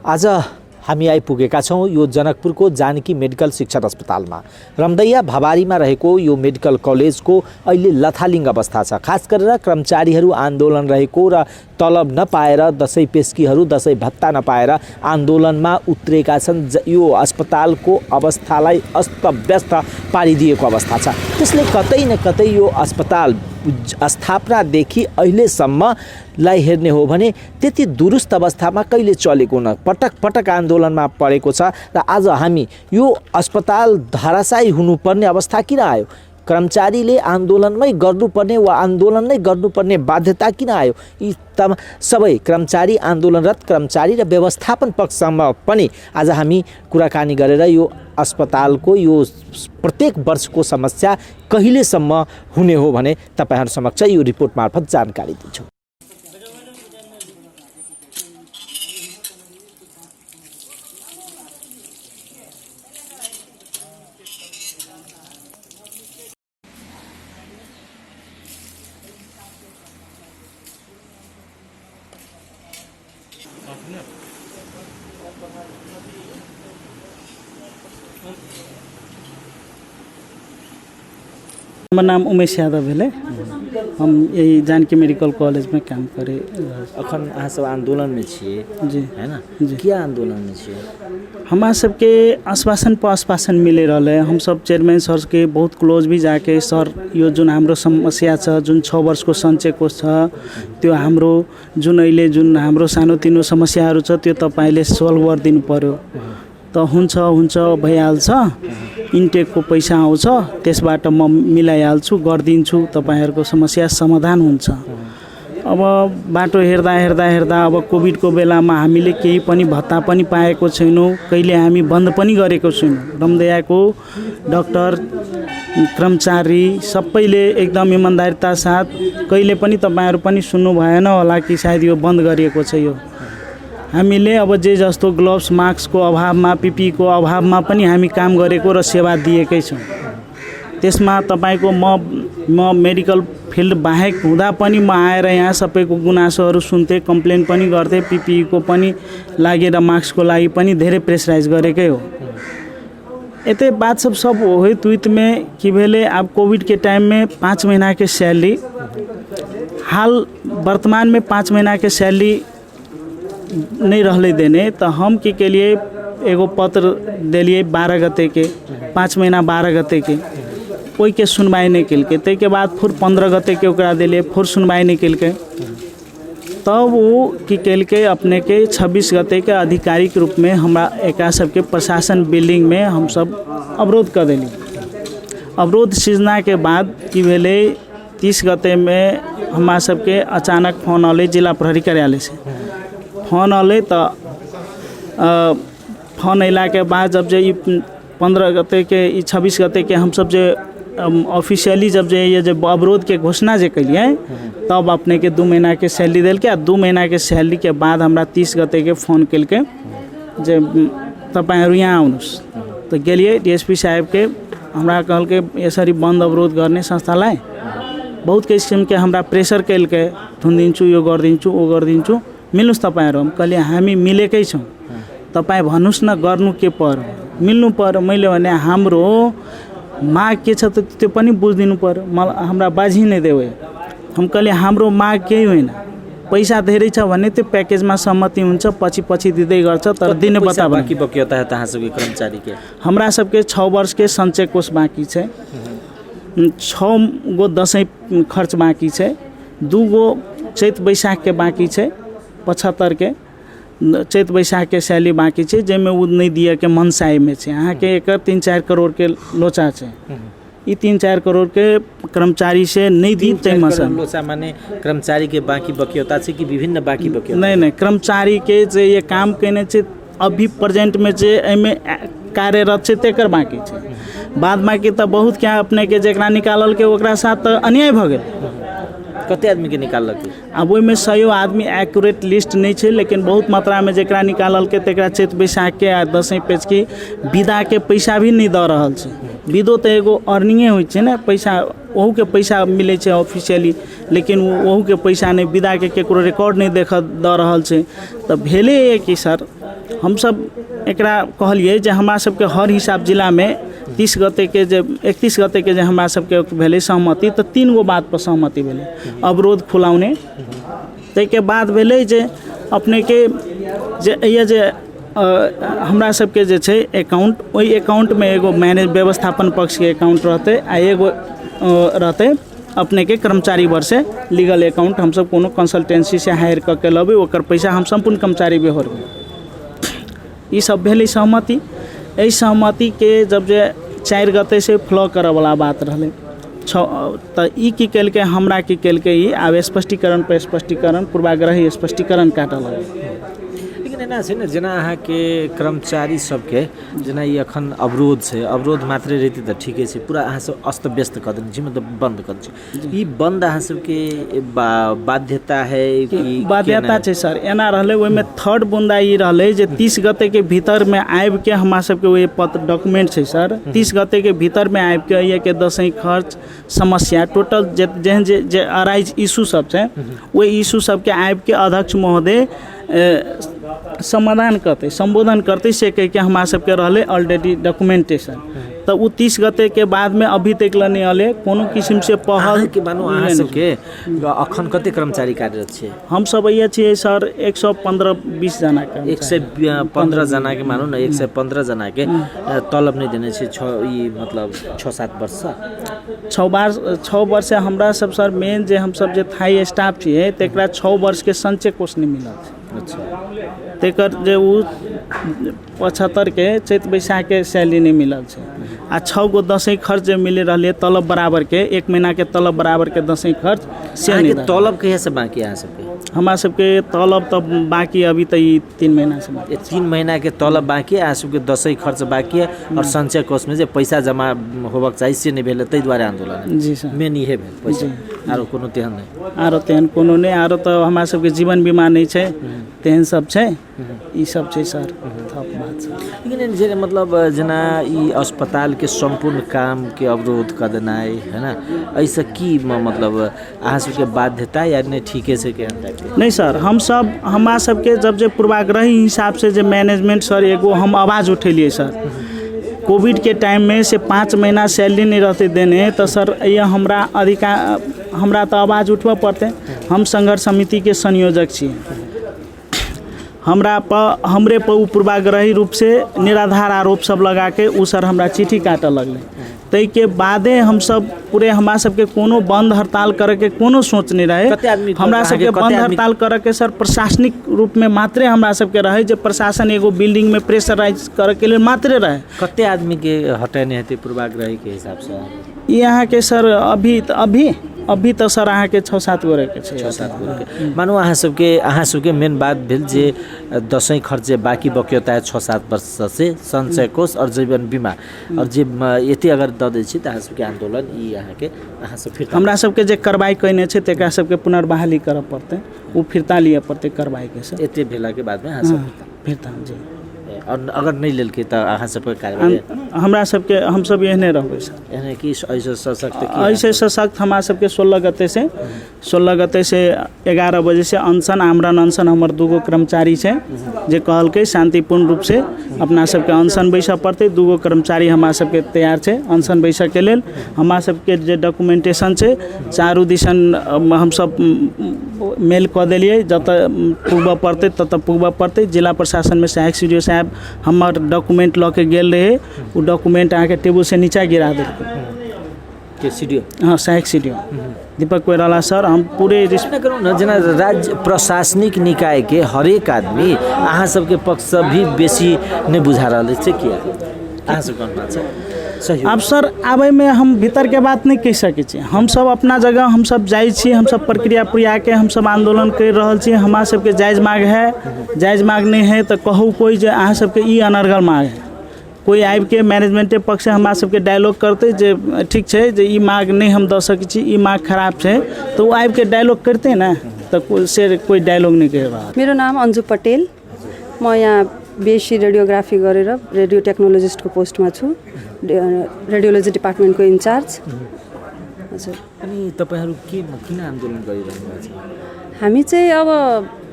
आज हामी आइपुगेका छौँ यो जनकपुरको जानकी मेडिकल शिक्षण अस्पतालमा। रमदैया भवारीमा रहेको यो मेडिकल कलेजको अहिले लथालिङ्ग अवस्था छ। खास गरेर कर्मचारीहरू आन्दोलन रहेको र तलब नपाएर दसैँ पेस्कीहरू दसैँ भत्ता नपाएर आन्दोलनमा उत्रेका छन्। यो अस्पतालको अवस्थालाई अस्तव्यस्त पारिदिएको अवस्था छ। त्यसले कतै न कतै यो अस्पताल स्थापनादेखि अहिलेसम्मलाई हेर्ने हो भने त्यति दुरुस्त अवस्थामा कहिले चलेको न, पटक पटक आन्दोलनमा परेको छ। र आज हामी यो अस्पताल धराशायी हुनुपर्ने अवस्था किन आयो, कर्मचारीले आन्दोलनमै गर्नुपर्ने वा आन्दोलन नै गर्नुपर्ने बाध्यता किन आयो, यी सबै कर्मचारी, आन्दोलनरत कर्मचारी र व्यवस्थापन पक्षमा पनि आज हामी कुराकानी गरेर यो अस्पतालको यो प्रत्येक वर्षको समस्या कहिलेसम्म हुने हो भने तपाईहरु समक्ष यो रिपोर्ट मार्फत जानकारी दिन्छौँ। मेरा नाम उमेश यादव है। हम यही जानकी मेडिकल कॉलेज में काम करे। अखन अहाँ सब आंदोलन में छिए जी, है ना जी। क्या आंदोलन में छिए? हमारा सबके आश्वासन पर आश्वासन मिले रहे। हम सब चेयरमैन सर के बहुत क्लोज भी जाके सर यो जुन हाम्रो समस्या छ, जुन 6 वर्षको सञ्चयको छ, त्यो हाम्रो जुन अहिले जुन हाम्रो सानोतिनो समस्याहरू छ त्यो तपाईले सल्भ गरिदिनु पर्यो। त हुन्छ भइहाल्छ, इन्टेकको पैसा आउँछ त्यसबाट म मिलाइहाल्छु, गरिदिन्छु, तपाईहरुको समस्या समाधान हुन्छ। अब बाटो हेर्दा अब कोभिडको बेलामा हामीले केही पनि भत्ता पनि पाएको छैनौँ, कहिले हामी बन्द पनि गरेको छैनौँ। रमदैयाको डाक्टर, कर्मचारी सबैले एकदम इमानदारिता साथ कहिले पनि तपाईहरु पनि सुन्नु भएन होला कि सायद यो बन्द गरिएको छ। यो हामीले अब जे जस्तो ग्लोभ्स, मास्कको अभावमा, पीपीको अभावमा पनि हामी काम गरेको र सेवा दिएकै छौँ। त्यसमा तपाईको म मेडिकल फिल्ड बाहेक हुँदा पनि म आएर यहाँ सबैको गुनासोहरू सुन्थे, कम्प्लेन पनि गर्थे, पीपीको पनि लागेर मास्कको लागि पनि धेरै प्रेसराइज गरेकै हो। यते बात सब हुई ट्वीट में कि भेले अब कोविड के टाइम में 5 महीना के सैलरी, हाल वर्तमान में 5 महीना के सैलरी नहीं रहले देने, तो हम के लिए एगो पत्र दिलिए 12 गते के, 5 महीना 12 गते के, कोई के सुनवाई नहीं कल के। के बाद फिर 15 गते के ओकरा दिलिए, फिर सुनवाई नहीं कल के। तब वो की कल के अपने के 26 गते के आधिकारिक रूप में हमारा एका सबके प्रशासन बिल्डिंग में हम सब अवरोध कर दिली। अवरोध सीजना के बाद की भेले 30 गते में हमारा सबके अचानक फोन आले जिला प्रहरी कार्यालय से। फोन आले तो फोन अला के बाद जब जे 15 गते के 26 गते के हम सब जे ऑफिशियली जब जे ये जब अवरोध के घोषणा जे कलिए, तब अपने के 2 महीना के सैलरी दिल के। 2 महीना के सैलरी के बाद हमरा 30 गते के फोन कल के जे तपाईहरु यहाँ आउनुस्। तो गेलिए डीएसपी साहब के, हमरा कहल के यसरी बंद अवरोध गर्ने संस्थालाई बहुत किसिम के हमरा प्रेसर कल के, थुनिदिन्छु, यो गरिदिन्छु, ओ गरिदिन्छु, मिल्नुस् तपाईहरु। हम कहलिए हामी मिलेकै छौँ, तपाई भन्नुस् न गर्नु के पर्यो, मिल्नु पर्यो। मैले भने हाम्रो माग के छ त त्यो पनि बुझिदिनु पर्यो, हमरा बाझी नै देऊ। हम कहलिए हाम्रो माग केही होइन, पैसा धेरै छ भने त्यो प्याकेजमा सहमति हुन्छ, पछि दिँदै गर्छ, तर दिने बता बाकी बकियता है तहाँ सबके कर्मचारी के। हमरा सबके 6 वर्ष के संचय कोष बाँकी छै, 6 गो दसैँ खर्च बाँकी छै, 2 गो चैत बैशाख के बाँकी छै, 75 के चैत बैशाख के सैलरी बाँकी छै, जेमे उ नहीं दिए के मनसाई में छै। अहाँ के एकर 3-4 करोड़ के लोचा छै। ये 3-4 करोड़ के कर्मचारी से नहीं दी लोचा माने कर्मचारी के बाकी बकियता छै कि विभिन्न बाकी बकियता? नहीं, कर्मचारी के जे ये काम केने छै अभी प्रेजेंट में जे एमे कार्यरत छै तेकर बाकी छै। बाद बाकी तो बहुत क्या अपने के जेकरा निकालल के ओकरा साथ अन्याय भ गेल। कते आदमी के निकालक? अब ओहिमे 100 आदमी एक्यूरेट लिस्ट नहीं है, लेकिन बहुत मात्रा में जेकरा निकालल के तेकरा चैत बैसाख के आ दसैँ पेचकी विदा के पैसा भी नहीं द रहल छै। विदो तो एगो अर्निंगे होइ छै ने, पैसा ओहू के पैसा मिले छै ऑफिशियली, लेकिन ओहू के पैसा नहीं, विदा के केकरो रिकॉर्ड नहीं देख द रहल छै। तो भेले कि सर हम सब एकरा कहलिए जे हमरा सबके हर हिसाब जिला में 30 गते के जे 31 गते के जे हमरा सबके भेलै सहमति तऽ 3 गो बात पर सहमति भेलै। अवरोध खुलाउने, ताहिके बाद भेलै जे अपने के जे हमरा सबके जे छै अकाउंट, ओहि अकाउंट में एगो मैनेज व्यवस्थापन पक्ष के अकाउंट रहते आ एगो रहते अपने के कर्मचारी वर्ग से लीगल अकाउंट। हम सब कोनो कंसल्टेंसी से हायर कऽ के लेबै, ओकर पैसा हम संपूर्ण कर्मचारी बेहोरबै। ई सब भेलै सहमति। एहि सहमति के जब जे 4 गते से फ्लो करऽ वाला बात रहलै तऽ ई की केलकै, हमरा की केलकै, ई आब स्पष्टीकरण पर स्पष्टीकरण, पूर्वाग्रही स्पष्टीकरण काटऽ लगलै। लेकिन एना छै ने, जेना अहाँके कर्मचारी सबके जेना ई एखन अवरोध छै, अवरोध मात्रे रहितै तऽ ठीके छै, पूरा अहाँ सब अस्त व्यस्त कऽ देने छी, मतलब बंद कऽ देने छी। ई बंद अहाँ सबके बाध्यता है कि बाध्यता छै सर। एना रहलै, ओहिमे थर्ड बुंदा ई रहलै जे 30 गते के भीतर में आबि के हमरा सबके ओहि पत्र डॉक्यूमेंट छै सर, 30 गते के भीतर में आबि के ये के दसैं खर्च समस्या टोटल जेहन जे अराइज इशू सब छै, ओहि इशू सबके आबि के अध्यक्ष महोदय समाधान करते, संबोधन करते, से कह के हमरा सबके रहले ऑलरेडी डॉक्यूमेंटेशन। तो वो 30 गते के बाद में अभी तक नहीं अले कोनो किस्म से पहल के मानो अहाँ सबके अखन कते कर्मचारी कार्यरत छै? हम सब ये छियै सर 115-20 जना के, 115 जना के मानो न 115 जना के तलब नहीं देने छै। ई मतलब 6-7 वर्ष 6 वर्ष से हमरा सब सर मेन जे हम सब जे थाई स्टाफ छियै तेकरा 6 वर्ष के संचय कोष नहीं मिलल छै। अच्छा, तेकर जे उ 75 के चैत बैसाख के सैलरी नहीं मिलल छै आ 6 गो दसैं खर्च जे मिले रहले तलब बराबर के, 1 महीना के तलब बराबर के दसैं खर्च से नहीं। तलब कहिया से बाकी अहाँ सबके? हमरा सबके तलब तो बाकी अभी तो 3 महीना से बाकी। 3 महीना के तलब बाकी है, अहाँ सबके दसैं खर्च बाकी है और संचय कोष में जे पैसा जमा होबक चाहिए से नहीं भेल, तै दुआरे आंदोलन। जी सर, मेन इहे भेल पैसा, आरो कोनो तेहन नहीं? आरो तेहन कोनो नहीं, आरो तो हमरा सबके जीवन बीमा नहीं छै, तेहन सब छै, ई सब छै सर। थप बात छै। लेकिन जे मतलब जेना ई अस्पताल के संपूर्ण काम के अवरोध कर देनाइ है ना, ऐसा की मतलब अहाँ सबके बाध्यता या नहीं ठीके से के नहीं सर? हमरा सबके जब जे पूर्वाग्रही हिसाब से जे मैनेजमेंट सर एगो हम आवाज़ उठेलिए सर, कोविड के टाइम में से 5 महीना सैलरी नहीं रहते देने, तो सर ये हमरा तो आवाज़ उठबऽ पड़ते। हम संघर्ष समिति के संयोजक छी, हमरे पर पूर्वाग्रही रूप से निराधार आरोप सब लगा के उ सर हमरा चिट्ठी काटऽ लगले। तै के बादे हम सब पूरे हमरा सबके कोनो बंद हड़ताल करे के कोनो सोच नहीं रहे। हमरा सबके बंद हड़ताल करे के सर प्रशासनिक रूप में मात्रे हमरा सबके रहे, जे प्रशासन एगो बिल्डिंग में प्रेशराइज करे के लिए मात्रे रहे। कते आदमी के हटेने हेतै पूर्वाग्रही के हिसाब से? यहाँ के सर अभी तो सर अहाँ के 6-7 गो के 6-7 गो के मानो अहाँ सबके मेन बात भेल जे दसैं खर्च जे बाकी बकियता है 6-7 वर्ष से संचय कोष और जीवन बीमा, और जे एते अगर दऽ दै छी तऽ अहाँ सबके आंदोलन ई अहाँ सब फिर हमरा सबके जे कार्रवाई कइने छै तेकरा सबके पुनर्बहाली करऽ पड़तै, उ फिरता लिए पड़तै कार्रवाई के सर। एते भेला के बाद में अहाँ सब फिरता जी, और अगर नहीं लेलकै तऽ अहाँ सबके कार्रवाई हमरा सबके हम सब एहने रहबै सर। एहने की ऐसे सशक्त हमरा सबके 16 गते से 11 बजे से अनशन आमरण अनशन हमर 2 गो कर्मचारी छै जे कहलकै शांतिपूर्ण रूप से अपना सबके अनशन बैसऽ पड़तै। 2 गो कर्मचारी हमरा सबके तैयार छै अनशन बैसऽ के लेल। हमरा सबके जे डॉक्यूमेंटेशन छै चारू दिसन हम सब मेल कऽ देलियै, जतऽ पुगबऽ पड़तै ततऽ पुगबऽ पड़तै। जिला प्रशासन में सहायक सीडीओ साहब हमर डॉक्यूमेंट लऽ के गेल रहे, वो डॉक्यूमेंट अहाँ के टेबुल से नीचा गिरा देलकै के सीडीओ, हाँ सहायक सीडीओ दीपक कोइराला सर। हम पूरे करू न, जेना राज्य प्रशासनिक निकाय के हरेक आदमी अहाँ सबके पक्ष भी बेसी नहीं बुझा रहल छै, किया अहाँ सब कोन बात छै? अब सर आबे में हम भीतर के बात नहीं कह सकै छी। हम सब अपना जगह हम सब जाइ छी, हम सब प्रक्रिया पुरिया के हम सब आंदोलन कर रहल छी। हमरा सबके जायज मांग है, जायज मांग नहीं है तो कहू कोई जे अहाँ सबके ई अनर्गल मांग है, कोई आबि के मैनेजमेंटे पक्ष से हमरा सबके डायलॉग करते जे ठीक छै जे ई मांग नहीं हम दऽ सकै छी, ई मांग खराब छै, तो वो आबि के डायलॉग करते ना, तो कोई डायलॉग नहीं कह रहा। मेरो नाम अंजु पटेल, म यहाँ बीएससी रेडियोग्राफी गरेर रेडियो टेक्नोलोजिस्टको पोस्टमा छु, रेडियोलोजी डिपार्टमेन्टको इन्चार्ज। हजुर, अनि तपाईहरु किन आन्दोलन गरिरहनु भएको छ? हामी चाहिँ अब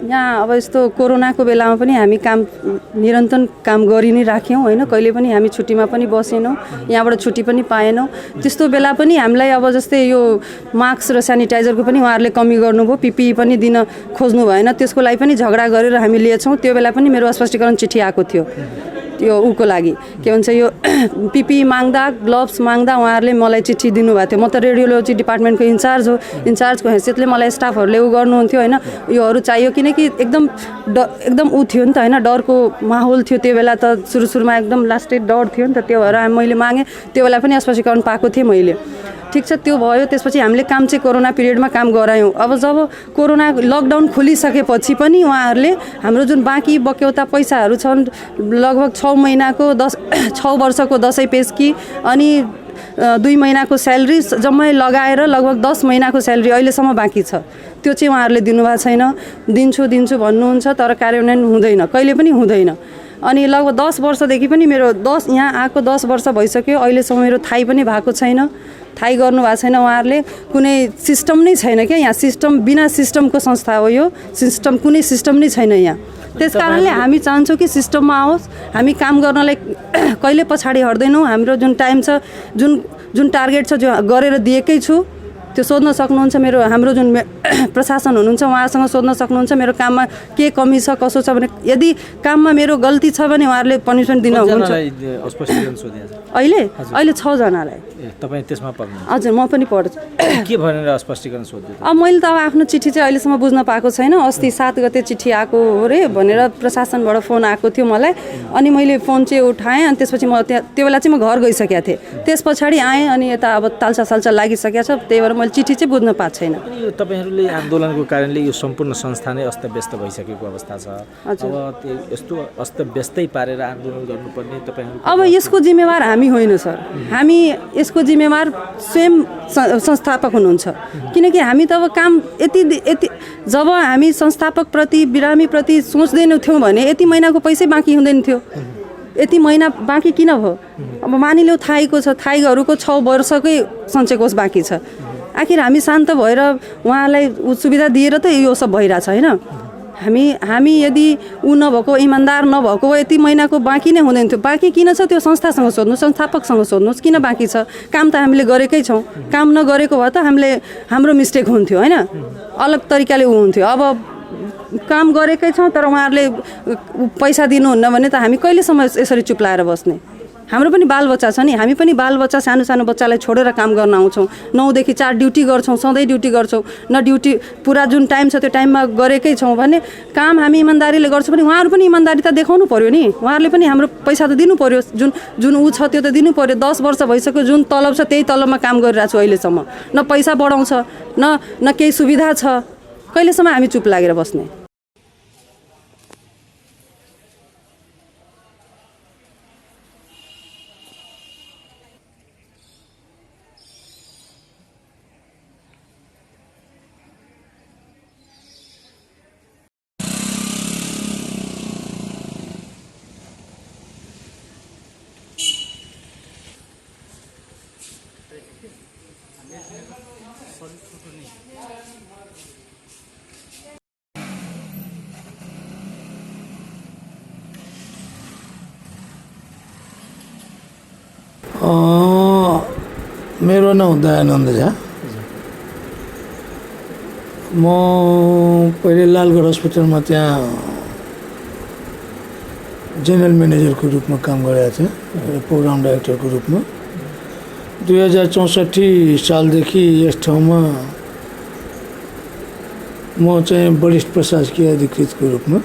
यहाँ अब यस्तो कोरोनाको बेलामा पनि हामी काम निरन्तर काम गरि नै राख्यौँ होइन, कहिले पनि हामी छुट्टीमा पनि बसेनौँ, यहाँबाट छुट्टी पनि पाएनौँ। त्यस्तो बेला पनि हामीलाई अब जस्तै यो मास्क र सेनिटाइजरको पनि उहाँहरूले कमी गर्नुभयो, पिपिई पनि दिन खोज्नु भएन, त्यसको लागि पनि झगडा गरेर हामी लिएछौँ। त्यो बेला पनि मेरो स्पष्टीकरण चिठी आएको थियो त्यो उको लागि के भन्छ यो पिपिई माग्दा, ग्लोभ्स माग्दा उहाँहरूले मलाई चिठी दिनुभएको थियो। म त रेडियोलोजी डिपार्टमेन्टको इन्चार्ज हो, इन्चार्जको हैसियतले मलाई स्टाफहरूले उ गर्नुहुन्थ्यो होइन, योहरू चाहियो किनकि एकदम ऊ थियो नि त होइन, डरको माहौल थियो त्यो बेला त, सुरुमा एकदम लास्टै डर थियो नि त, त्यो भएर मैले मागेँ। त्यो बेला पनि स्पष्टीकरण पाएको थिएँ मैले। ठिक छ, त्यो भयो। त्यसपछि हामीले काम चाहिँ कोरोना पिरियडमा काम गरायौँ। अब जब कोरोना लकडाउन खोलिसकेपछि पनि उहाँहरूले हाम्रो जुन बाँकी बक्यौता पैसाहरू छन् लगभग 6 महिनाको 6 वर्षको दसैँ पेस्की अनि 2 महिनाको स्यालेरी जम्मै लगाएर लगभग 10 महिनाको स्यालेरी अहिलेसम्म बाँकी छ। त्यो चाहिँ उहाँहरूले दिनुभएको छैन। दिन्छु भन्नुहुन्छ तर कार्यान्वयन हुँदैन, कहिले पनि हुँदैन। अनि लगभग 10 वर्षदेखि पनि मेरो यहाँ आएको 10 वर्ष भइसक्यो, अहिलेसम्म मेरो थाहै पनि भएको छैन, थाहै गर्नु भएको छैन। उहाँहरूले कुनै सिस्टम नै छैन क्या यहाँ, सिस्टम बिना सिस्टमको संस्था हो यो, कुनै सिस्टम नै छैन यहाँ। त्यस कारणले हामी चाहन्छौँ कि सिस्टममा आओस्, हामी काम गर्नलाई कहिले पछाडि हट्दैनौँ। हाम्रो जुन टाइम छ, जुन टार्गेट छ, जो गरेर दिएकै छु, त्यो सोध्न सक्नुहुन्छ। हाम्रो जुन प्रशासन हुनुहुन्छ उहाँसँग सोध्न सक्नुहुन्छ मेरो काममा के कमी छ, कसो छ भने। यदि काममा मेरो गल्ती छ भने उहाँहरूले पनिसमेन्ट दिनुहुन्छ। अहिले 6 जनालाई। तपाईँ त्यसमा पर्नु? हजुर, म पनि पढ्छु। के भनेर स्पष्टीकरण सोध्नु? अब मैले त अब आफ्नो चिठी चाहिँ अहिलेसम्म बुझ्न पाएको छैन। अस्ति 7 गते चिठी आएको हो रे भनेर प्रशासनबाट फोन आएको थियो मलाई, अनि मैले फोन चाहिँ उठाएँ। अनि त्यसपछि म त्यो बेला चाहिँ म घर गइसकेको थिएँ। त्यस पछाडि आएँ अनि यता अब तालसा लागिसकेको छ, त्यही भएर मैले चिठी चाहिँ बुझ्न पाएको छैन। यो तपाईँहरूले आन्दोलनको कारणले यो सम्पूर्ण संस्था नै अस्तव्यस्त भइसकेको अवस्था छ। अब त्यो यस्तो अस्तव्यस्तै पारेर आन्दोलन गर्नुपर्ने तपाईँहरू? अब यसको जिम्मेवार हामी होइन सर, हामी यसको जिम्मेवार स्वयं संस्थापक हुनुहुन्छ। किनकि हामी त अब काम यति जब हामी संस्थापकप्रति बिरामीप्रति सोच्दैनौँ थियौँ भने यति महिनाको पैसै बाँकी हुँदैन थियो। यति महिना बाँकी किन भयो? अब मानिलिउँ थाईको छ, थाईहरूको 6 वर्षकै सञ्चय कोष बाँकी छ। आखिर हामी शान्त भएर उहाँलाई सुविधा दिएर त यो सब भइरहेछ होइन। हामी यदि ऊ नभएको, इमान्दार नभएको यति महिनाको बाँकी नै हुँदैन थियो। बाँकी किन छ त्यो संस्थासँग सोध्नुहोस्, संस्थापकसँग सोध्नुहोस् किन बाँकी छ। काम त हामीले गरेकै छौँ, काम नगरेको भए त हाम्रो मिस्टेक हुन्थ्यो होइन, अलग तरिकाले ऊ हुन्थ्यो। अब काम गरेकै छौँ तर उहाँहरूले पैसा दिनुहुन्न भने त हामी कहिलेसम्म यसरी चुप लाएर बस्ने? हाम्रो पनि बालबच्चा छ नि, हामी पनि बालबच्चा सानो बच्चालाई छोडेर काम गर्न आउँछौँ। 9 देखि 4 ड्युटी गर्छौँ, सधैँ ड्युटी गर्छौँ। न ड्युटी पुरा जुन टाइम छ त्यो टाइममा गरेकै छौँ भने काम हामी इमान्दारीले गर्छौँ भने उहाँहरू पनि इमान्दारी त देखाउनु पऱ्यो नि। उहाँहरूले पनि हाम्रो पैसा त दिनु पऱ्यो, जुन ऊ छ त्यो त दिनु पऱ्यो। 10 वर्ष भइसक्यो, जुन तलब छ त्यही तलबमा काम गरिरहेको छु अहिलेसम्म। न पैसा बढाउँछ, न केही सुविधा छ। कहिलेसम्म हामी चुप लागेर बस्ने? मेरो नाम दयानन्द झा। म पहिले लालगढ हस्पिटलमा त्यहाँ जेनरल म्यानेजरको रूपमा काम गरेको थिएँ, प्रोग्राम डाइरेक्टरको रूपमा। 2064 सालदेखि यस ठाउँमा म चाहिँ वरिष्ठ प्रशासकीय अधिकृतको रूपमा,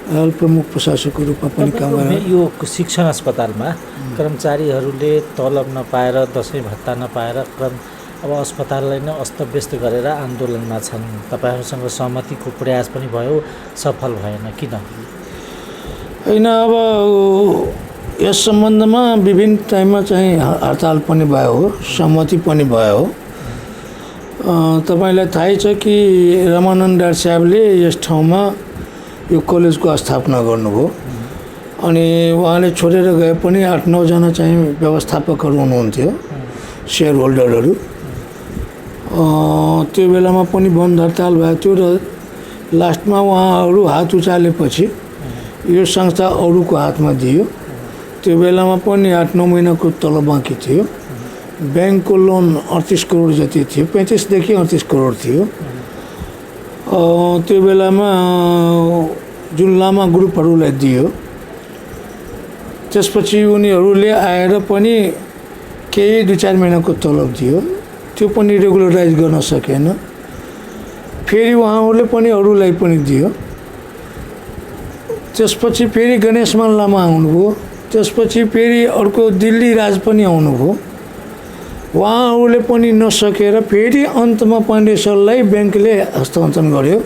हाल प्रमुख प्रशासकको रूपमा पनि काम गरेँ। यो शिक्षण अस्पतालमा कर्मचारीहरूले तलब नपाएर, दसैँ भत्ता नपाएर अब अस्पताललाई नै अस्तव्यस्त गरेर आन्दोलनमा छन्। तपाईँहरूसँग सहमतिको प्रयास पनि भयो, सफल भएन, किन? होइन, अब यस सम्बन्धमा विभिन्न टाइममा चाहिँ हडताल पनि भयो हो, सहमति पनि भयो हो। तपाईँलाई थाहै छ कि रमानन्द डार साहबले यस ठाउँमा यो कलेजको स्थापना गर्नुभयो। अनि उहाँले छोडेर गए पनि 8-9 जना चाहिँ व्यवस्थापकहरू हुनुहुन्थ्यो, सेयर होल्डरहरू। त्यो बेलामा पनि बन्द हडताल भएको थियो र लास्टमा उहाँहरू हात उचालेपछि यो संस्था अरूको हातमा दियो। त्यो बेलामा पनि 8-9 महिनाको तलब बाँकी थियो। ब्याङ्कको लोन 38 करोड जति थियो, 35 देखि 38 करोड थियो। त्यो बेलामा जुन लामा ग्रुपहरूलाई दियो, त्यसपछि उनीहरूले आएर पनि केही 2-4 महिनाको तलब दियो, त्यो पनि रेगुलराइज गर्न सकेन। फेरि उहाँहरूले पनि अरूलाई पनि दियो। त्यसपछि फेरि गणेशमान लामा आउनुभयो, त्यसपछि फेरि अर्को दिल्ली राज पनि आउनुभयो। उहाँहरूले पनि नसकेर फेरि अन्तमा पाण्डे सरलाई ब्याङ्कले हस्तान्तरण गर्यो।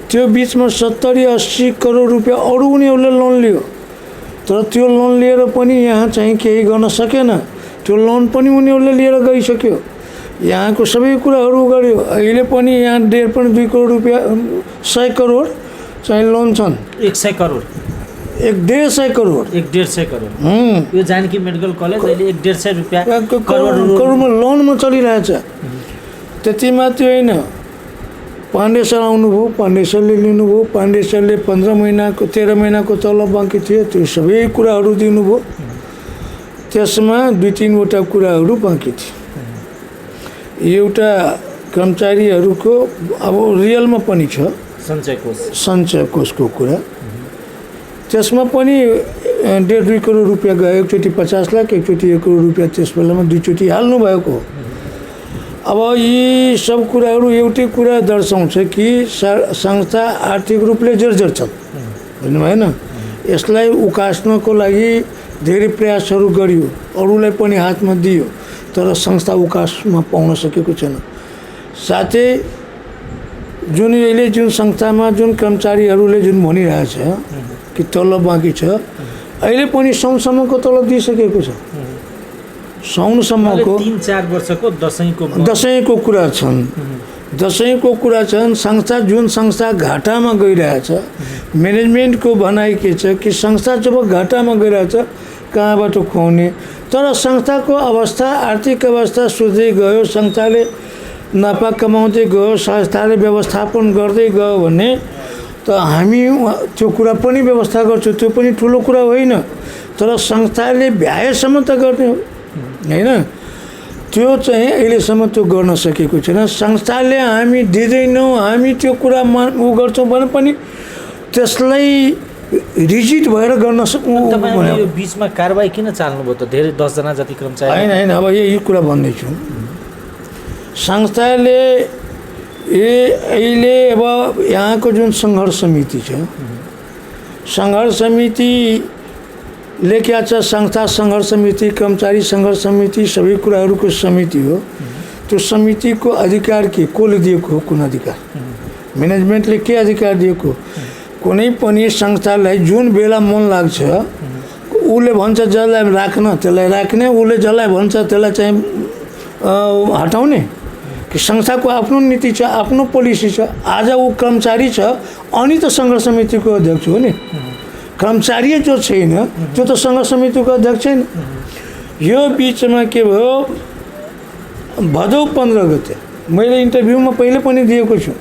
त्यो बिचमा 70-80 करोड रुपियाँ अरू उनीहरूले लोन लियो, तर त्यो लोन लिएर पनि यहाँ चाहिँ केही गर्न सकेन। त्यो लोन पनि उनीहरूले लिएर गइसक्यो, यहाँको सबै कुराहरू गर्यो। अहिले पनि यहाँ 1.5-2 करोड रुपियाँ 100 करोड चाहिँ लोन छन्। 100 करोड 150 करोड 150 करोड यो जानकी मेडिकल कलेज अहिले 150 रुपियाँ करोडमा लोनमा चलिरहेछ। त्यति मात्रै होइन, पाण्डे सर आउनुभयो, पाण्डे सरले लिनुभयो। पाण्डे सरले 13 महिनाको तलब बाँकी थियो, त्यो सबै कुराहरू दिनुभयो। त्यसमा 2-3 वटा कुराहरू बाँकी थियो। एउटा कर्मचारीहरूको अब रियलमा पनि छ सञ्चय कोषको कुरा, त्यसमा पनि 1.5-2 करोड रुपियाँ गयो। एकचोटि 50 लाख, एकचोटि 1 करोड रुपियाँ त्यस बेलामा दुईचोटि हाल्नु भएको। अब यी सब कुराहरू एउटै कुरा दर्शाउँछ कि संस्था आर्थिक रूपले जर्जर छन्, बुझ्नु भएन। यसलाई उकास्नको लागि धेरै प्रयासहरू गरियो, अरूलाई पनि हातमा दियो, तर संस्था उकासमा पाउन सकेको छैन। साथै जुन संस्थामा जुन कर्मचारीहरूले जुन भनिरहेछ कि तलब बाँकी छ, अहिले पनि साउनसम्मको तलब दिइसकेको छ। साउनसम्मको 3-4 वर्षको दसैँको कुरा छन्। दसैँको कुरा छन्। जुन संस्था घाटामा गइरहेछ, म्यानेजमेन्टको भनाइ के छ कि संस्था जब घाटामा गइरहेछ कहाँबाट खुवाउने। तर संस्थाको अवस्था, आर्थिक अवस्था सुध्दै गयो, संस्थाले नाफा कमाउँदै गयो, संस्थाले व्यवस्थापन गर्दै गयो भने त हामी त्यो कुरा पनि व्यवस्था गर्छौँ। त्यो पनि ठुलो कुरा होइन, तर संस्थाले भ्याएसम्म त गर्ने हो, होइन। त्यो चाहिँ अहिलेसम्म त्यो गर्न सकेको छैन। संस्थाले हामी दिँदैनौँ, हामी त्यो कुरा गर्छौँ भने पनि त्यसलाई रिजिट भएर गर्न सक्नु। यो बिचमा कारबाही किन चाल्नुभयो त? धेरै 10 जना जति कर्मचारी होइन। अब यही कुरा भन्दैछु, संस्थाले अहिले अब यहाँको जुन सङ्घर्ष समिति छ, सङ्घर्ष समितिले क्या छ, संस्था सङ्घर्ष समिति, कर्मचारी सङ्घर्ष समिति सबै कुराहरूको समिति हो। त्यो समितिको अधिकार कसले दिएको हो? कुन अधिकार? म्यानेजमेन्टले के अधिकार दिएको? कुनै पनि संस्थालाई जुन बेला मन लाग्छ उसले भन्छ जसलाई राख्न त्यसलाई राख्ने, उसले जसलाई भन्छ त्यसलाई चाहिँ हटाउने। कि संस्थाको आफ्नो नीति छ, आफ्नो पोलिसी छ। आज ऊ कर्मचारी छ अनि त सङ्घर्ष समितिको अध्यक्ष हो नि। कर्मचारी जो छैन त्यो त सङ्घर्ष समितिको अध्यक्ष छैन। यो बिचमा के भयो, भदौ 15 गते मैले इन्टरभ्यूमा पहिले पनि दिएको छु।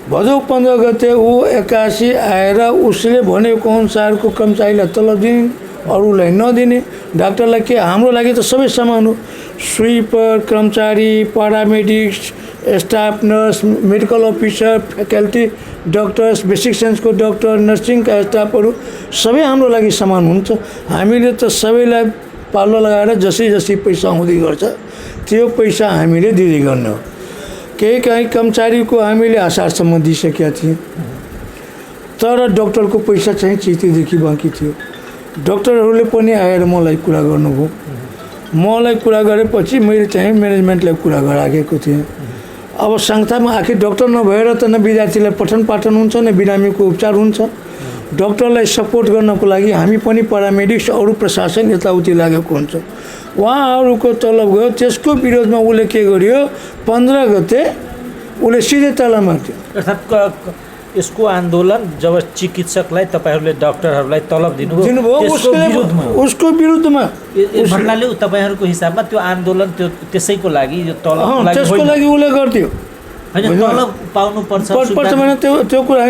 भदौ 15 गते ऊ 81 आएर उसले भनेको अनुसारको कर्मचारीलाई तलब दिने, अरूलाई नदिने। डाक्टरलाई के, हाम्रो लागि त सबै समान हो। स्विपर, कर्मचारी, paramedics, staff nurse, medical officer, faculty doctors, basic साइन्सको डक्टर, नर्सिङका स्टाफहरू सबै हाम्रो लागि समान हुन्छ। हामीले त सबैलाई पाल्लो लगाएर जसै पैसा आउँदै गर्छ त्यो पैसा हामीले दिँदै गर्ने हो। केही कर्मचारीको हामीले असारसम्म दिइसकेका थियौँ, तर डक्टरको पैसा चाहिँ चितेदेखि बाँकी थियो। डक्टरहरूले पनि आएर मलाई कुरा गर्नुभयो। मलाई कुरा गरेपछि मैले चाहिँ म्यानेजमेन्टलाई कुरा गराएको थिएँ। अब संस्थामा आखिर डक्टर नभएर त न विद्यार्थीलाई पठन पाठन हुन्छ, न बिरामीको उपचार हुन्छ। डक्टरलाई सपोर्ट गर्नको लागि हामी पनि पारामेडिक्स, अरू प्रशासन यताउति लागेको हुन्छ। उहाँहरूको तलब गयो, त्यसको विरोधमा उसले के गर्यो, 15 गते उसले सिधै तला मार्थ्यो। अर्थात् यसको आन्दोलन जब चिकित्सकलाई तपाईँहरूले डाक्टरहरूलाई तलब दिनुभयो उसको विरुद्धमा भन्नाले तपाईँहरूको हिसाबमा त्यो आन्दोलन त्यो त्यसैको लागि यो तलबको लागि त्यसको लागि उसले गर्थ्यो हैन तलब पाउनुपर्छ भने त्यो कुरा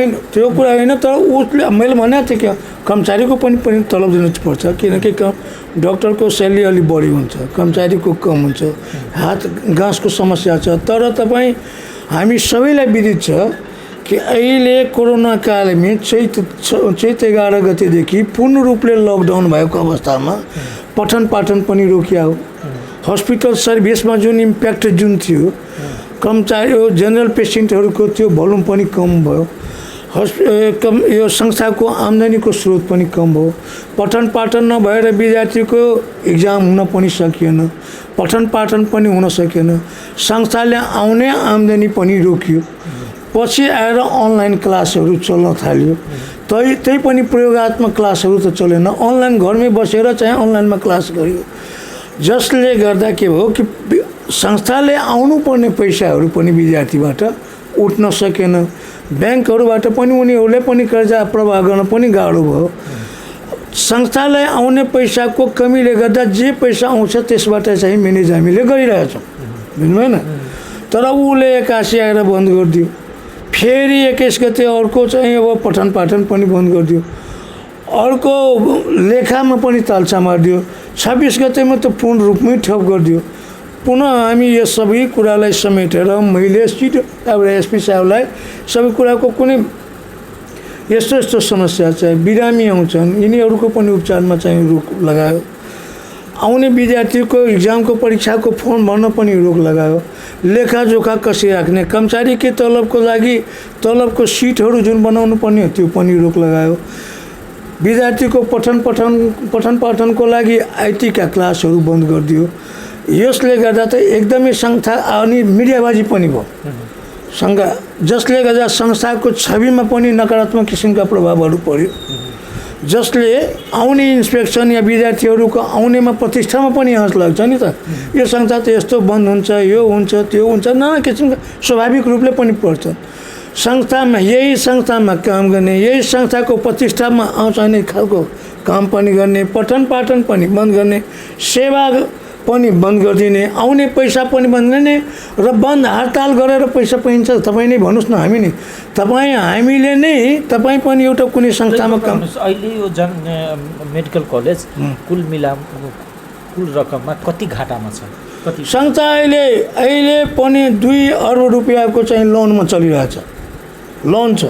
होइन तर उसले मैले भनेको थिएँ कि कर्मचारीको पनि तलब दिनुपर्छ किनकि डक्टरको स्यालेरी अलिक बढी हुन्छ कर्मचारीको कम हुन्छ हात गाँसको समस्या छ तर तपाईँ हामी सबैलाई विदित छ कि अहिले कोरोना कालमा चैत 11 गतेदेखि पूर्ण रूपले लकडाउन भएको अवस्थामा पठन पाठन पनि रोकिया हो हस्पिटल सर्भिसमा जुन इम्प्याक्ट जुन थियो कर्मचारी जेनरल पेसेन्टहरूको त्यो भोल्युम पनि कम भयो यो संस्थाको आम्दानीको स्रोत पनि कम भयो पठन पाठन नभएर विद्यार्थीको इक्जाम हुन पनि सकिएन पठन पाठन पनि हुन सकेन संस्थाले आउने आम्दानी पनि रोकियो पछि आएर अनलाइन क्लासहरू चल्न थाल्यो त्यही पनि प्रयोगात्मक क्लासहरू त चलेन अनलाइन घरमै बसेर चाहिँ अनलाइनमा क्लास गरियो जसले गर्दा के भयो कि संस्थाले आउनुपर्ने पैसाहरू पनि विद्यार्थीबाट उठ्न सकेन ब्याङ्कहरूबाट पनि उनीहरूले पनि कर्जा प्रवाह गर्न पनि गाह्रो भयो संस्थालाई आउने पैसाको कमीले गर्दा जे पैसा आउँछ त्यसबाट चाहिँ म्यानेज हामीले गरिरहेछौँ बुझ्नुभयो न तर उसले एक्कासी आएर बन्द गरिदियो फेरि 21 गते अर्को चाहिँ अब पठन पाठन पनि बन्द गरिदियो अर्को लेखामा पनि तालचा मारिदियो 26 गतेमा त पूर्ण रूपमै ठप गरिदियो पुनः हामी यो सबै कुरालाई समेटेर मैले एउटा एसपी साहबलाई सबै कुराको कुनै यस्तो समस्या छ बिरामी आउँछन् यिनीहरूको पनि उपचारमा चाहिँ रोक लगायो आउने विद्यार्थीको इक्जामको परीक्षाको फर्म भर्न पनि रोक लगायो लेखाजोखा कसरी राख्ने कर्मचारीकै तलबको लागि तलबको सिटहरू जुन बनाउनु पर्ने त्यो पनि रोक लगायो विद्यार्थीको पठन पाठनको लागि आइटीका क्लासहरू बन्द गरिदियो यसले गर्दा त एकदमै संस्था अनि मिडियाबाजी पनि भयो जसले गर्दा संस्थाको छविमा पनि नकारात्मक किसिमका प्रभावहरू पर्यो जसले आउने इन्स्पेक्सन या विद्यार्थीहरूको आउनेमा प्रतिष्ठामा पनि आँच लाग्छ नि त यो संस्था त यस्तो बन्द हुन्छ यो हुन्छ त्यो हुन्छ नाना किसिमका स्वाभाविक रूपले पनि पर्छ यही संस्थामा काम गर्ने यही संस्थाको प्रतिष्ठामा आउँछ आउने खालको काम पनि गर्ने पठन पाठन पनि बन्द गर्ने सेवा पनि बन्द गरिदिने आउने पैसा पनि बन्द गर्ने र बन्द हडताल गरेर पैसा पाइन्छ तपाईँ नै भन्नुहोस् न हामी नै हामीले नै तपाईँ पनि एउटा कुनै संस्थामा काम अहिले यो मेडिकल कलेज कुल रकममा कति घाटामा छ कति संस्था अहिले पनि 2 अर्ब रुपियाँको चाहिँ लोनमा चलिरहेछ लोन छ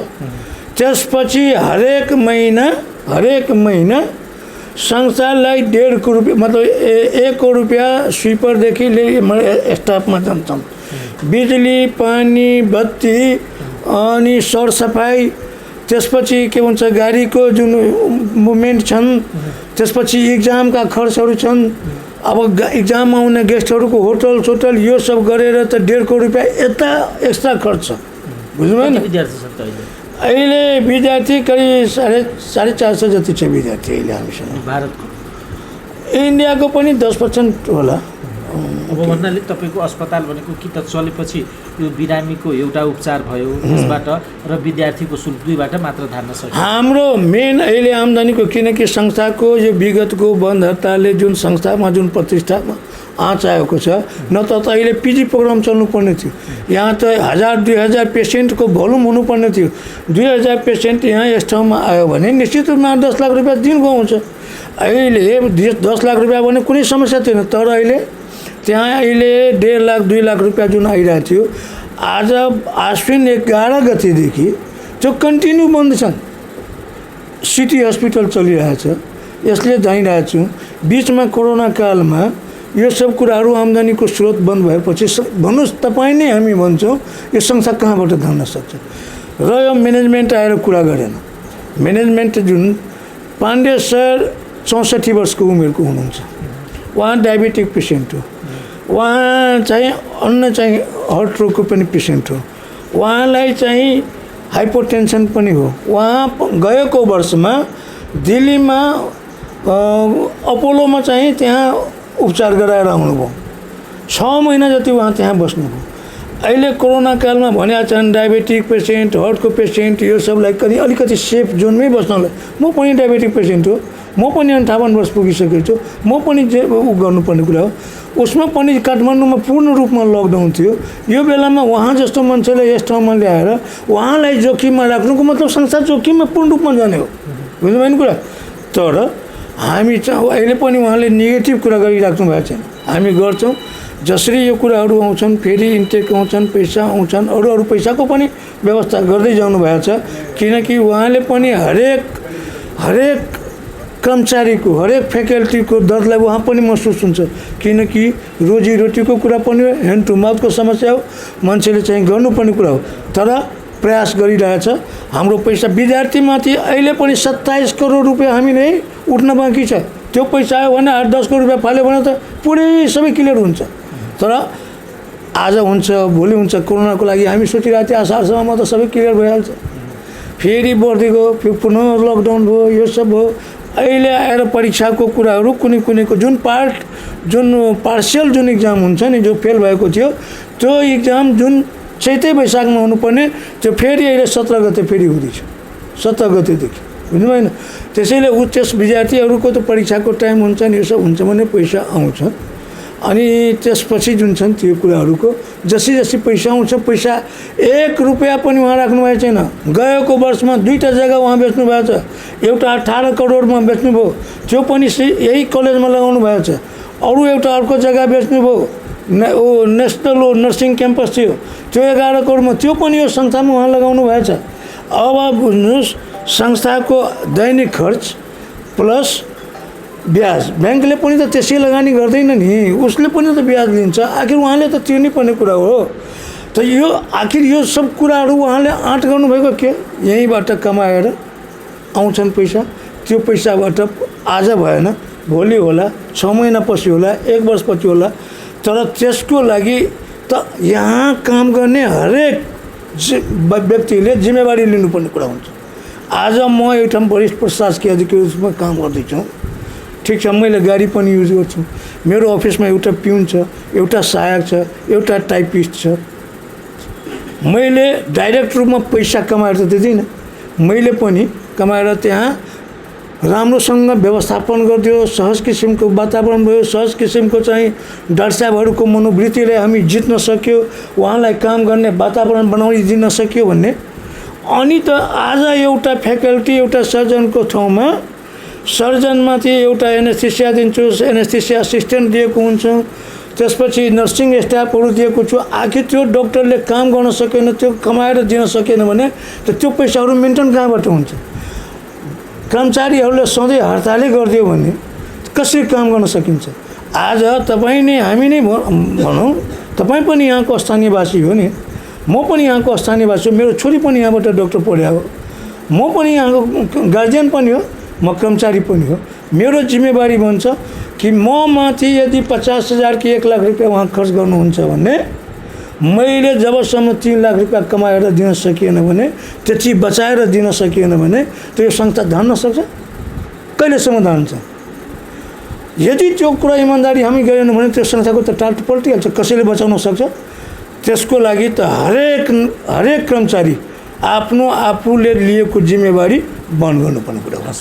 त्यसपछि हरेक महिना संस्थालाई 1.5 रुपियाँ मतलब 1 करोड रुपियाँ स्विपरदेखि स्टाफमा जान्छन् बिजुली पानी बत्ती अनि सरसफाई त्यसपछि के भन्छ गाडीको जुन मुभमेन्ट छन् त्यसपछि इक्जामका खर्चहरू छन् अब इक्जाममा आउने गेस्टहरूको होटल यो सब गरेर त 1.5 करोड रुपियाँ यता एक्स्ट्रा खर्च बुझ्नुभयो न अहिले विद्यार्थी करिब 450 जति छ विद्यार्थी अहिले हामीसँग भारतको इन्डियाको पनि 10% होला अब भन्नाले तपाईँको अस्पताल भनेको कि त चलेपछि यो बिरामीको एउटा उपचार भयो त्यसबाट र विद्यार्थीको शुल्क दुईबाट मात्र धान्न सकिन्छ हाम्रो मेन अहिले आम्दानीको किनकि संस्थाको यो विगतको बन्द हडतालले जुन संस्थामा जुन प्रतिष्ठामा आँच आएको छ न त अहिले पिजी प्रोग्राम चल्नुपर्ने थियो यहाँ त 1000-2000 पेसेन्टको भोल्युम हुनुपर्ने थियो 2000 पेसेन्ट यहाँ यस ठाउँमा आयो भने निश्चित रूपमा 10 लाख रुपियाँ दिनको आउँछ अहिले 10 लाख रुपियाँ भने कुनै समस्या थिएन तर अहिले त्यहाँ 1.5 लाख 2 लाख रुपियाँ जुन आइरहेको थियो आज आश्विन 11 गतेदेखि त्यो कन्टिन्यू बन्द छन् सिटी हस्पिटल चलिरहेछ यसले जानिरहेको छु बिचमा कोरोना कालमा यो सब कुराहरू आम्दानीको स्रोत बन्द भएपछि भन्नुहोस् तपाईँ नै हामी भन्छौँ यो संस्था कहाँबाट धान्न सक्छ र यो म्यानेजमेन्ट आएर कुरा गरेन म्यानेजमेन्ट जुन पाण्डे सर 64 वर्षको उमेरको हुनुहुन्छ उहाँ डायबेटिक पेसेन्ट हो उहाँ चाहिँ अन्य चाहिँ हार्ट रोगको पनि पेसेन्ट हो उहाँलाई चाहिँ हाइपोटेन्सन पनि हो उहाँ गएको वर्षमा दिल्लीमा अपोलोमा चाहिँ त्यहाँ उपचार गराएर आउनुभयो 6 महिना जति उहाँ त्यहाँ बस्नुभयो अहिले कोरोना कालमा भनेका छन् डायबेटिक पेसेन्ट, हार्टको पेसेन्ट, यो सबलाई अलिकति सेफ जोनमै बस्नलाई। म पनि डायबेटिक पेसेन्ट हो, म पनि 58 वर्ष पुगिसकेको छु, म पनि उ गर्नुपर्ने कुरा हो। उसमा पनि काठमाडौँमा पूर्ण रूपमा लकडाउन थियो। यो बेलामा उहाँ जस्तो मान्छेलाई यस ठाउँमा ल्याएर उहाँलाई जोखिममा राख्नुको मतलब संसार जोखिममा पूर्ण रूपमा जाने हो, बुझ्नुभयो नि कुरा। तर हामी चाहिँ अहिले पनि उहाँले नेगेटिभ कुरा गरिराख्नु भएको छैन। हामी गर्छौँ जसरी यो कुराहरू आउँछन्, फेरि इन्टेक आउँछन्, पैसा आउँछन्, अरू पैसाको पनि व्यवस्था गर्दै जानु भएको छ। किनकि उहाँले पनि हरेक कर्मचारीको, हरेक फ्याकल्टीको दर्दलाई उहाँ पनि महसुस हुन्छ। किनकि रोजीरोटीको कुरा पनि हो, ह्यान्ड टु माउथको समस्या हो, मान्छेले चाहिँ गर्नुपर्ने कुरा हो। तर प्रयास गरिरहेछ। हाम्रो पैसा विद्यार्थीमाथि अहिले पनि 27 करोड रुपियाँ हामीले उठ्न बाँकी छ। त्यो पैसा आयो भने 8-10 करोड रुपियाँ फाल्यो भने त पुरै सबै क्लियर हुन्छ। तर आज हुन्छ, भोलि हुन्छ। कोरोनाको लागि हामी सोचिरहेको थियौँ असारसम्ममा त सबै क्लियर भइहाल्छ। फेरि बढ्दै गयो, फेरि पुनः लकडाउन भयो, यो सब भयो। अहिले आएर परीक्षाको कुराहरू कुनैको जुन पार्सियल जुन इक्जाम हुन्छ नि, जो फेल भएको थियो, त्यो इक्जाम जुन चैते वैशाखमा हुनुपर्ने त्यो फेरि अहिले 17 गते फेरि हुँदैछ, 17 गतेदेखि, बुझ्नु भएन। त्यसैले त्यस विद्यार्थीहरूको त परीक्षाको टाइम हुन्छ नि, यो सब हुन्छ भने पैसा आउँछ। अनि त्यसपछि जुन छन् त्यो कुराहरूको जसरी पैसा आउँछ, पैसा 1 रुपियाँ पनि उहाँ राख्नुभएको छैन। गएको वर्षमा 2टा जग्गा उहाँ बेच्नु भएको छ। एउटा 18 करोडमा बेच्नुभयो, त्यो पनि यही कलेजमा लगाउनु भएको छ। अरू एउटा अर्को जग्गा बेच्नुभयो, नेसनल नर्सिङ क्याम्पस थियो, त्यो 11 करोडमा, त्यो पनि यो संस्थामा उहाँ लगाउनु भएको छ। अब बुझ्नुहोस्, संस्थाको दैनिक खर्च प्लस ब्याज, ब्याङ्कले पनि त त्यसै लगानी गर्दैन नि, उसले पनि त ब्याज लिन्छ। आखिर उहाँले त तिर्नै पर्ने कुरा हो। त यो आखिर यो सब कुराहरू उहाँले आँट गर्नुभएको के? यहीँबाट कमाएर आउँछन् पैसा, त्यो पैसाबाट आज भएन, भोलि होला, 6 महिनापछि होला, 1 वर्षपछि होला। तर त्यसको लागि त यहाँ काम गर्ने हरेक व्यक्तिले जिम्मेवारी लिनुपर्ने कुरा हुन्छ। आज म एउटा वरिष्ठ प्रशासकीय अधिकारीको रूपमा काम गर्दैछु, ठिक छ, मैले गाडी पनि युज गर्छु। मेरो अफिसमा एउटा पिउन छ, एउटा सहायक छ, एउटा टाइपिस्ट छ। मैले डाइरेक्ट रूपमा पैसा कमाएर त दिँदिनँ, मैले पनि कमाएर त्यहाँ राम्रोसँग व्यवस्थापन गरिदियो, सहज किसिमको वातावरण भयो, सहज किसिमको चाहिँ डाक्टर साहबहरूको मनोवृत्तिले हामी जित्न सक्यो, उहाँलाई काम गर्ने वातावरण बनाइदिन सक्यो भन्ने। अनि त आज एउटा फ्याकल्टी, एउटा सर्जनको ठाउँमा सर्जनमाथि एउटा एनेस्थेसिया दिन्छु, एनेस्थेसिया असिस्टेन्ट दिएको हुन्छ, त्यसपछि नर्सिङ स्टाफहरू दिएको छु। आखिर त्यो डक्टरले काम गर्न सकेन, त्यो कमाएर दिन सकेन भने त त्यो पैसाहरू मेन्टेन कहाँबाट हुन्छ? कर्मचारीहरूले सधैँ हडतालै गरिदियो भने कसरी काम गर्न सकिन्छ? आज तपाईँ नै, हामी नै भनौँ, तपाईँ पनि यहाँको स्थानीयवासी हो नि, म पनि यहाँको स्थानीयवासी हो, मेरो छोरी पनि यहाँबाट डक्टर पढ्या हो, म पनि यहाँको गार्जियन पनि हो, म कर्मचारी पनि हो। मेरो जिम्मेवारी बन्छ कि म माथि यदि 50,000 कि 1 लाख रुपियाँ उहाँ खर्च गर्नुहुन्छ भने मैले जबसम्म 3 लाख रुपियाँ कमाएर दिन सकिएन भने, त्यति बचाएर दिन सकिएन भने त्यो संस्था धान्न सक्छ? कहिलेसम्म धान्छ? यदि त्यो कुरा इमान्दारी हामी गरेनौँ भने त्यो संस्थाको त टाल्ट पल्टिहाल्छ। कसैले बचाउन सक्छ? त्यसको लागि त हरेक कर्मचारी आफूले लिएको जिम्मेवारी वहन गर्नुपर्ने कुरा हो।